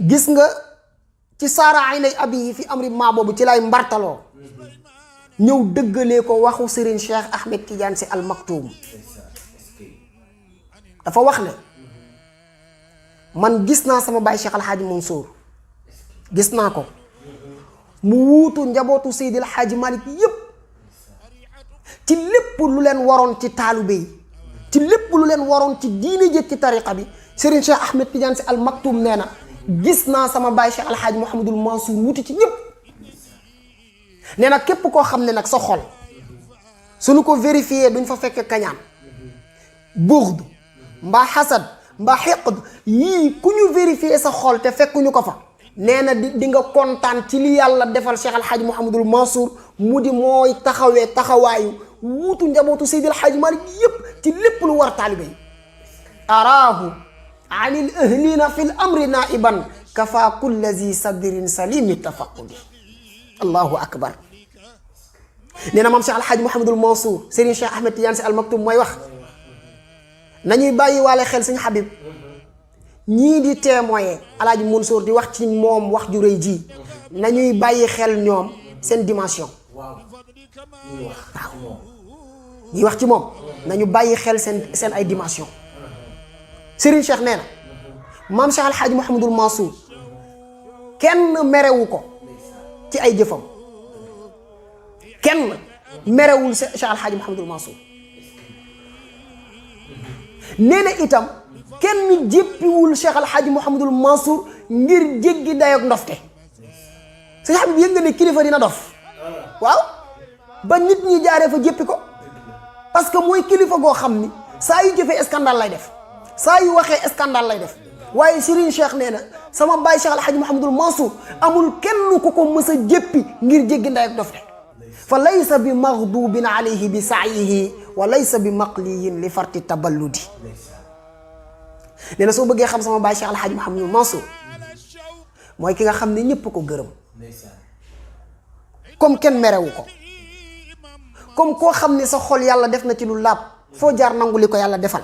gis nga ci saara aynay abi fi amri ma boobu ci lay mbartaloo ñëw dëggalee ko waxu Serigne Cheikh Ahmed Tidiane Sy Al Maktoum dafa wax ne man gis naa sama baay Cheikh Alhaaji Mansour gis naa ko mu wuutu njabootu Seydi Alhaaji Malick yépp ci lépp lu leen waroon ci taalibe yi ci lépp lu leen waroon ci diine jët ci tariqa bi Serigne Cheikh Ahmed Tidiane Sy Al Maktoum nee na gis naa sama baay Cheikh Alhaaji Mouhamadul Mansour wuuti ci ñépp nee na képp koo xam ne nag sa xol suñu ko vérifié duñ fa fekk kañaan buxd mbaa xasad mbaa xeqd yii ku ñu vérifié sa xol te fekkuñu ko fa nee na di nga kontaan ci li yàlla defal Cheikh Alhaaji Mouhamadul Mansour mu di mooy taxawee taxawaayu wuutu njabootu Seydi Alhaaji Malick yépp ci lépp lu war taalibe yi araahu anil ahlina fil amri naiban kafa kulla zi sadrin salimi tafaqudi allahu akbar nee na moom Cheikh Alhaaji Mouhamadul Mansour Serigne Cheikh Ahmed Tidiane Sy Al Maktoum mooy wax nañuy bàyyi waale xel Sëñ Habib ñii di témoigner Alhaaji Mansour di wax ci moom wax ju rëy ji nañuy bàyyi xel ñoom seen dimension waaw ñuy wax ci moom nañu bàyyi xel seen ay dimension Serigne Cheikh nee na maam Cheikh Alhaaji Mouhamadul Mansour kenn merewu ko ci ay jëfam kenn merewul Cheikh Alhaaji Mouhamadul Mansour nee na itam kenn jéppiwul Cheikh Alhaaji Mouhamadul Mansour ngir jéggi dayoog ndofte Sëñ Habib yëg nga ne kilifa dina dof waaw ba nit ñi jaaree fa jéppi ko parce que mooy kilifa goo xam ni saa yu jëfee scandale lay def saa yu waxee scandale lay def waaye Serigne Cheikh nee na sama baay Cheikh Alhaaji Mouhamadul Mansour amul kenn ku ko mës a jéppi ngir jéggi dayoog ndofte fa laysa bi maghdubin alayhi bi sa'yihi wa laysa bi maqliyin li farti taballudi nee na soo bëggee xam sama baay Cheikh Alhaaji Mouhamadul Mansour mooy ki nga xam ne ñëpp ko gërëm comme kenn merewu ko comme koo xam ne sa xol yàlla def na ci lu laab foo jaar nangu li ko yàlla defal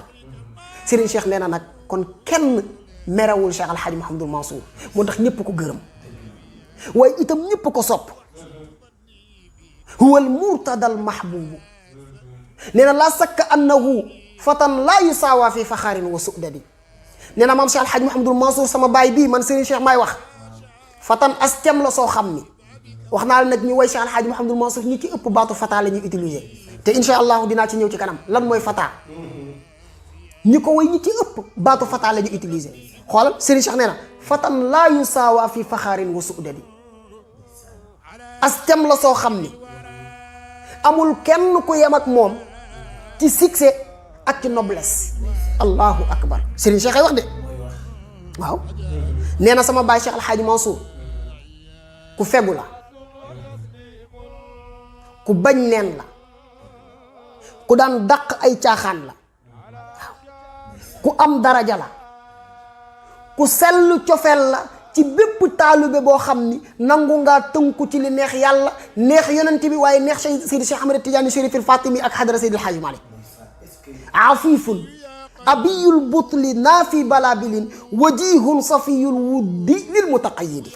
Serigne Cheikh nee na nag kon kenn merewul Cheikh Alhaaji Mouhamadul Mansour moo tax ñëpp ko gërëm waaye itam ñëpp ko sopp huwa al murtada al mahbubu nee na laa sakka annahu fatan laa yusaawa fi faxaarin wa sudadi nee na maam Cheikh Alhaaji Mouhamadul Mansour sama baay bii man Serigne Cheikh maay wax fatan as tem la soo xam ni wax naa la nag ñu way Cheikh Alhaaji Mouhamadul Mansour ñi ci ëpp baatu fata la ñuy utiliser te incha allahu dinaa ci ñëw ci kanam lan mooy fata ñi ko way ñi ci ëpp baatu fata la ñuy utiliser xoolal Serigne Cheikh nee na fatan laa yusaawa fi faxaarin wa sudadi as tem la soo xam ni amul kenn ku yem ak moom ci succès ak ci noblesse allahu akbar Serigne Cheikh ay wax de waaw nee na sama baay Cheikh Alhaaji Mansour ku fegu la ku bañ neen la ku daan dàq ay caaxaan la waaw ku am daraja la ku sell cofeel la ci bépp taalibe boo xam ni nangu ngaa tënku ci li neex yàlla neex yonent bi waaye neex Seydi Cheikh Ahmed Tidiane Chérif al Fatimi ak xadara Seydi Alhaaji Malick afifun abiyul butli naafi balabilin wajihun safiyul wuddi lil mutaqayyidi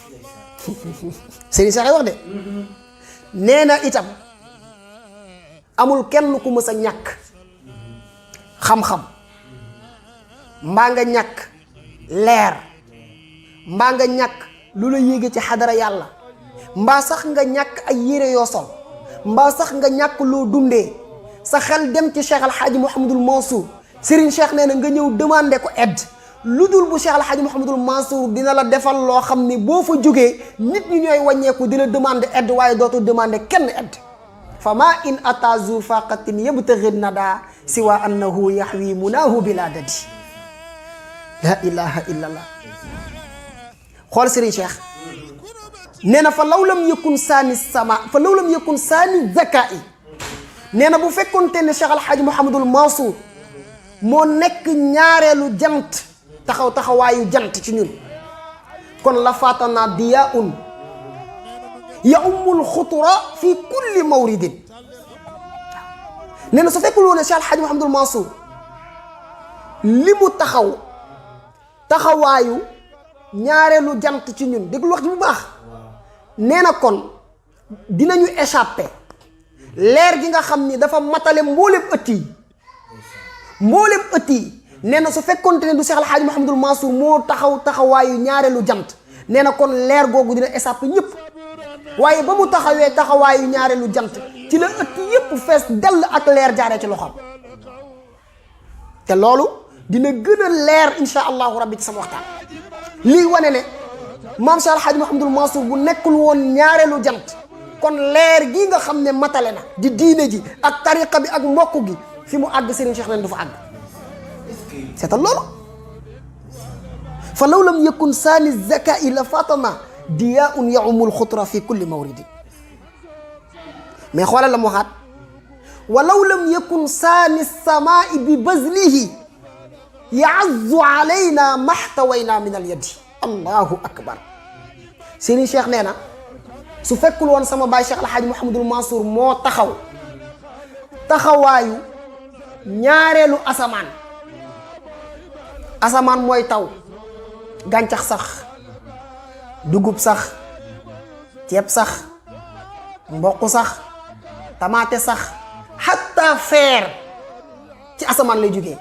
Seydi Cheikh ay wax de nee na itam amul kenn ku mës a ñàkk xam-xam mbaa nga ñàkk leer mbaa nga ñàkk lu la yéege ci xadara yàlla mbaa sax nga ñàkk ay yére yoo sol mbaa sax nga ñàkk loo dundee sa xel dem ci Cheikh Alhaaji Mouhamadul Mansour Serigne Cheikh nee na nga ñëw demandé ko aide lu dul bu Cheikh Alhaaji Mouhamadul Mansour dina la defal loo xam ni boo fa jógee nit ñi ñooy wàññeeku di la demandé aide waaye dootu demandé kenn aide fa ma in atazu faqatin yabtaghi nada siwa annahu yahwi munaahu bila dadi la ilaha illa allah xool Serigne Cheikh nee na fa law lam yakun saani sama fa law lam yakun saani zakai nee na bu fekkoonte ne Cheikh Alhaaji Mouhamadul Mansour moo nekk ñaareelu jant taxawaayu jant ci ñun kon la faatana diyaun ya ummul xutura fi kulli mawridin nee na su fekkul woon ne Cheikh Alhaaji Mouhamadul Mansour li mu taxawaayu ñaareelu jant ci ñun déglu wax ji bu baax nee na kon dinañu échappé leer gi nga xam ni dafa matale mboolem ëtt yi nee na su fekkonte ne du Cheikh El Hadj Mouhamadul Mansour moo taxawaayu ñaareelu jant nee na kon leer googu dina échappé ñëpp waaye ba mu taxawee taxawaayu ñaareelu jant ci la ëtt yëpp fees dell ak leer jaaree ci loxoom te loolu dina gën a leer insha allahu rabbi ci sama waxtaan lii wane ne maam Cheikh El Hadj Mouhamadul Mansour bu nekkul woon ñaareelu jant kon leer gi nga xam ne matale na di diine ji ak tariqa bi ak mbokk gi fi mu àgg Serigne Cheikh nen du fa àgg seetal loolu fa law lam yakun saani zakai la fatama diyaun yaumul xutra fi kulli mawridin mais xoolal la mu waxaat wa law lam yakun saani samaai bi bazlihi yaazzu alayna maxtawayna min al yadi allahu akbar Serigne Cheikh nee na su fekkul woon sama baay Cheikh El Hadj Mouhamadul Mansour moo taxawaayu ñaareelu asamaan mooy taw gàncax sax dugub sax ceeb sax mboq sax tamaate sax hatta feer ci asamaan lay jógee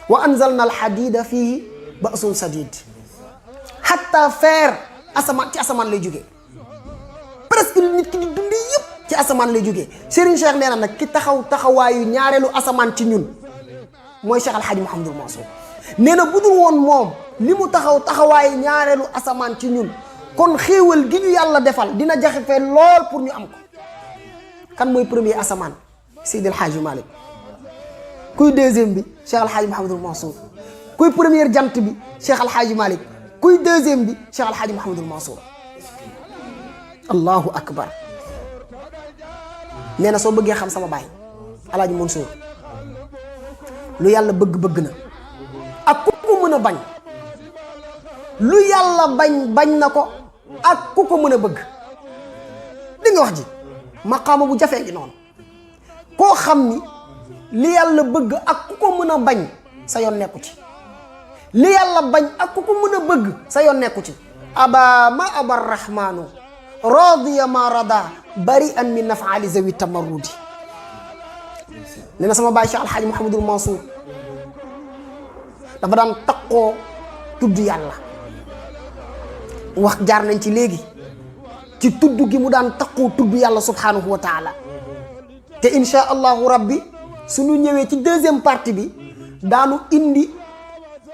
wa anzalna alhadida fihi ba'sun sadid hatta feer ci asamaan lay jógee presque nit ki di dundee yëpp ci asamaan lay jógee Serigne Cheikh nee na nag ki taxawaayu ñaareelu asamaan ci ñun mooy Cheikh El Hadj Mouhamadul Mansour nee na bu dul woon moom li mu taxawaayu ñaareelu asamaan ci ñun kon xéewal gi ñu yàlla defal dina jafe lool pour ñu am ko kan mooy premier asamaan Seydi El Hadji Malick kuy deuxième bi Cheikh El Hadj Mouhamadul Mansour kuy première jant bi Cheikh El Hadji Malick kuy deuxième bi Cheikh El Hadj Mouhamadul Mansour allahu akbar nee na soo bëggee xam sama baay El Hadj Mansour lu yàlla bëgg na ak ku ko mën a bañ lu yàlla bañ na ko ak ku ko mën a bëgg di nga wax ji maqaama bu jafee ngi noonu koo xam ni li yàlla bëgg ak ku ko mën a bañ sa yoon nekku ci li yàlla bañ ak ku ko mën a bëgg sa yoon nekku ci aba ma aba rahmanu radiya ma rada bari an min nafaali zawi tamarrudi nee na sama baay Cheikh El Hadj Mouhamadul Mansour dafa daan taqoo tudd yàlla wax jaar nañ ci léegi ci tudd gi mu daan taqoo tudd yàlla subhanahu wa taala te insha allahu rabbi suñu ñëwee ci deuxième partie bi daanu indi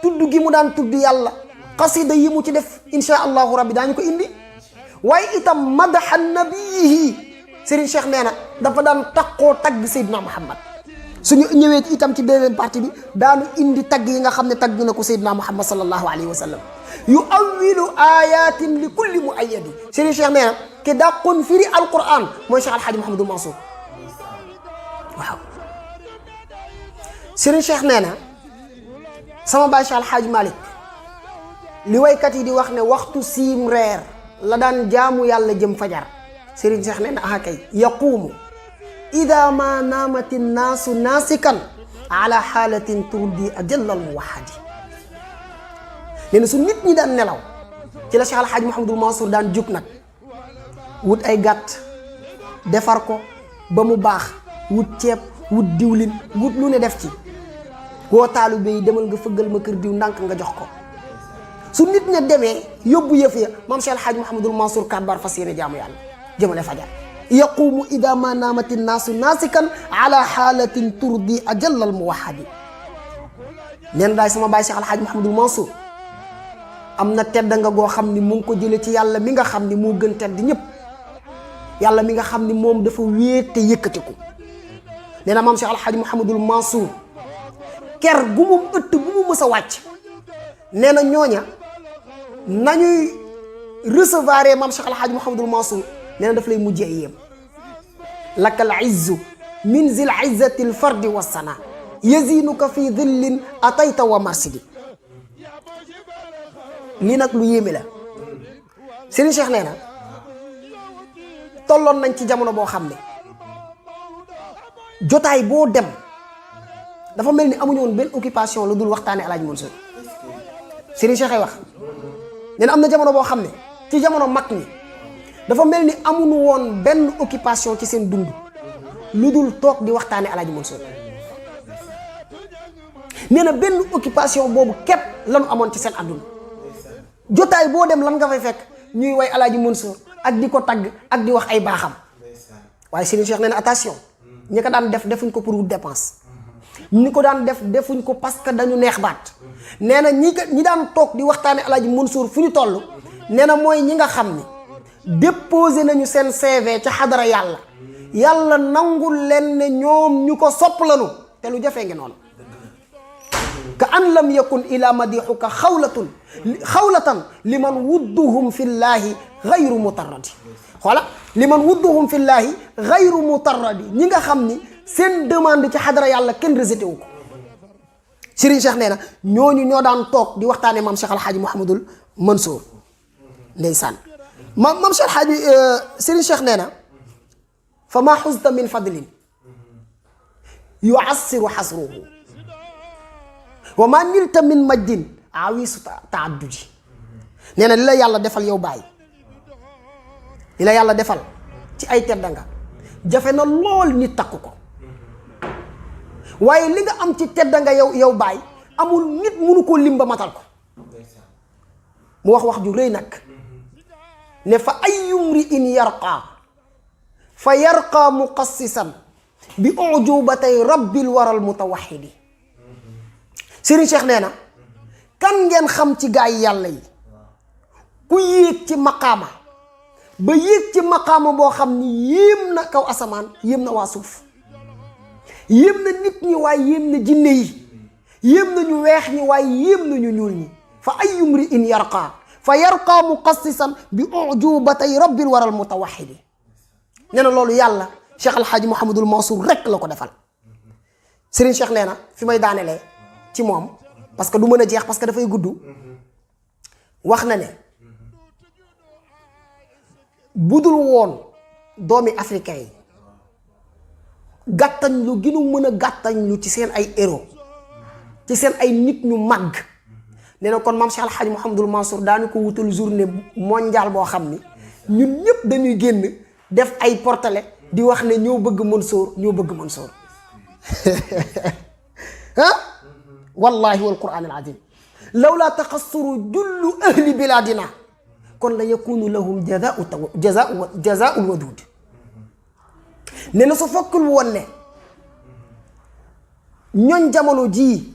tudd gi mu daan tudd yàlla xasida yi mu ci def insha allahu rabbi daañu ko indi waaye itam madaxa nabiyihi Serigne Cheikh nee na dafa daan taqoo tagg Seydina Muhammad suñu ñëwee itam ci deuxième partie bi daanu indi tagg yi nga xam ne tagg na ko Seydina Muhammad sallallahu alayhi wa sallam yu awilu ayatin li kulli mu ayadi Serigne Cheikh nee na ki dàqoon firi alquran mooy Cheikh El Hadj Mouhamadul Mansour waaw Serigne Cheikh nee na sama baay Cheikh El Hadj Malick li waykat yi di wax ne waxtu siim reer la daan jaamu yàlla jëm fajar Serigne Cheikh nee na aha kay yaquumu ida ma naamati naasu naasikan ala xaalatin turdi ajallal muwahadi nee na su nit ñi daan nelaw ci la Cheikh El Hadj Mouhamadul Mansour daan jóg nag wut ay gàtt defar ko ba mu baax wut ceeb wut diwlin wut lu ne def ci woo taalibe yi demal nga fëggal ma kër diw ndànk nga jox ko su nit ña demee yóbbu yëf ya maam Cheikh El Hadj Mouhamadul Mansour kàbbar fas yéene jaamu yàlla jëmale fajar yaqumu ida ma naamati naasu naasikan ala xaalatin turdi ajallal muwahadi neen daay sama baay Cheikh El Hadj Mouhamadul Mansour am na tedd nga goo xam ni mu ngi ko jële ci yàlla mi nga xam ni moo gën tedd ñëpp yàlla mi nga xam ni moom dafa wéete yëkkatiku nee na maam Cheikh El Hadj Mouhamadul Mansour ker gu mu ëtt bu mu mës a wàcc nee na ñooña nañuy recevoir maam Cheikh El Hadj Mouhamadul Mansour nee na daf lay mujjee yéem laka al izzu min zil izzati al fardi wa sana yazinuka fi dhillin atayta wa marsidi lii nag lu yéeme la Serigne Cheikh nee na tolloon nañ ci jamono boo xam ne jotaay boo dem dafa mel ni amuñu woon benn occupation lu dul waxtaane El Hadj Mansour Serigne Cheikh ay wax nee na am na jamono boo xam ne ci jamono mag ñi dafa mel ni amuñu woon benn occupation ci seen dund lu dul toog di waxtaane Alaaji Mansour nee na benn occupation boobu képp lañu amoon ci seen àdduna jotaay boo dem lan nga fay fekk ñuy way Alaaji Mansour ak di ko tagg ak di wax ay baaxam waaye Serigne Cheikh nee na attention ñi ko daan def defuñ ko pour dépense ñi ko daan def defuñ ko parce que dañu neex baat nee na ñi daan toog di waxtaane Alaaji Mansour fu ñu toll nee na mooy ñi nga xam ni déposé nañu seen CV ca xadara yàlla yàlla nangul leen ne ñoom ñu ko sopp lanu te lu jafee ngi noonu ka an lam yakun ila madixuka xawlatan liman wudduhum fillaahi gayru mutarradi xoola liman wudduhum fillaahi gayru mutarradi ñi nga xam ni seen demande ci xadara yàlla kenn rejeté wu ko Serigne Cheikh nee na ñooñu ñoo daan toog di waxtaane maam Cheikh Alhaaji Mouhamadul Mansour ndeysaan maam Cheikh Alhaaji Serigne Cheikh nee na fa ma xusta min fadlin yuassiru xasruhu wa ma nilta min majdin awisu taadduji nee na li la yàlla defal yow bàyyi li la yàlla defal ci ay teddanga jafe na lool nit takku ko waaye li nga am ci teddanga yow bàyyi amul nit mënu ko lim ba matal ko mu wax ju rëy nag ne fa ayyumri in yarqa fa yarqa muqassisan bi ujubatay rabbil waral mutawaxidi Serigne Cheikh nee na kan ngeen xam ci gaay yàlla yi ku yéeg ci maqaama ba yéeg ci maqaama boo xam ni yéem na kaw asamaan yéem na waa suuf yéem na nit ñi waaye yéem na jinne yi yéem na ñu weex ñi waaye yéem na ñu ñuul ñi fa ayyumri in yarqa fa yarqa muqassisan bi ujubatay rabbil waral mutawaxidi nee na loolu yàlla Cheikh Alhaaji Mouhamadul Mansour rek la ko defal Serigne Cheikh nee na fi may daanelee ci moom parce que du mën a jeex parce que dafay gudd wax na ne budul woon doomi africain yi gàttañ lu gënu mën a gàttañ lu ci seen ay héros ci seen ay nit ñu màgg nee na kon maam Cheikh Alhaaji Mouhamadul Mansour daanu ko wutal journée mondiale boo xam ni ñun ñëpp dañuy génn def ay portale di wax ne ñoo bëgg Mansour ah wallahi wal qur'an al azim lawla taqassuru jullu ahli biladina kon la yakunu lahum jazaa'ul wadud nee na su fekkul woon ne ñooñ jamono jii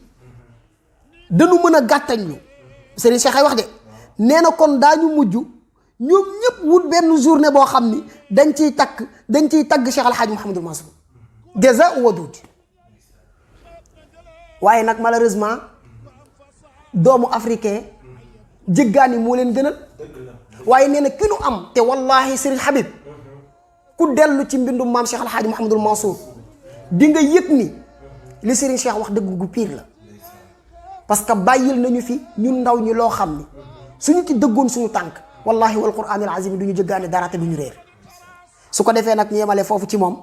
dañu mën a gàttañ lu Serigne Cheikh ay wax de nee na kon daañu mujj ñoom ñëpp wut benn journée boo xam ni dañ ciy tagg Cheikh Alhaaji Mouhamadul Mansour jazaa'ul wadud waaye nag malheureusement doomu africain jëggaani moo leen gënal waaye nee na ki nu am te wallahi Serigne Habib ku dellu ci mbindum maam Cheikh Alhaaji Mouhamadul Mansour di nga yëg ni li Serigne Cheikh wax dëgg gu pire la parce que bàyyil nañu fi ñun ndaw ñi loo xam ni suñu ci dëggoon suñu tànk wallahi wal qur'anil azim du ñu jëggaani dara te du ñu réer su ko defee nag ñu yemale foofu ci moom